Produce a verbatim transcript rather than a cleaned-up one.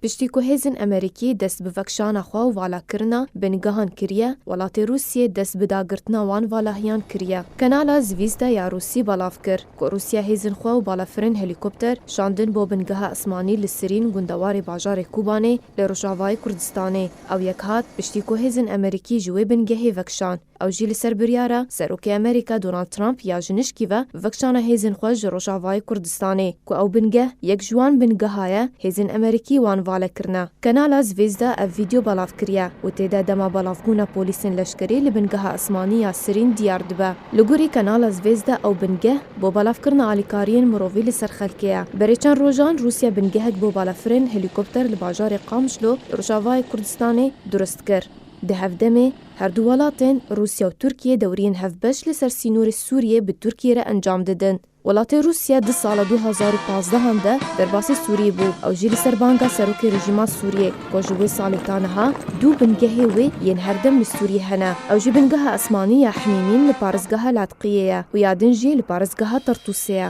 Piştî ku hêzên Amerîkî dest bi vekişana xwe û valakirina bingehan kiriye, welatê Rûsiyê dest bi dagirtina wan valahiyan kiriye. Kanala Zvezda ya Rûsî belav kir ku Rûsya hêzên xwe û balafirên helîkopter şandin bo bingeha esmanî li Sirîn, gundewarê bajarê Kobanê li rojavayê Kurdistanê. Ew yek hat piştî ku hêzên Amerîkî ji wê bingehê vekişan. Ew jî li ser biryara Serokê Amerîka Donald Trump ya ji nişkî ve vekişana hêzên xwe ji Rojavayê Kurdistanê, ku ew bingeh yek ji wan bingeha ye, hêzên Amerîkî wan vale kirine. Kanala Zvezda ev vîdeo belav kiriye û tê de dema belavbûna polîsên leşkerî li bingeha esmanî ya Sirîn diyar dibe. Li gorî Kanala Zvezda ew bingeh bo belavkirina alîkariyên mirovî li ser xelkê ye. Berê çend rojan Rûsya bingehek bo balafirên helîkopter li bajarê Qamişlo li Rojavayê Kurdistanê durust kir. Di hevdemê her du welatên Rûsya û Tirkiye dewriyên hevbeş li ser sînorê Sûriyê bi Tirkiye re encam didin. Welatê Rûsya di sala du hazar û pazdehan de derbasî Sûriyê bû. Ew jî li ser banga serokê rejîma Sûriyê, ku ji wê salê ta niha du bingehê wê yên herdem li Sûriyê hene. Ew jî bingeha esmanî ya Hmîmîn li parêzgeha Latqiyê ye û ya din jî li parêzgeha Tertûsê ye.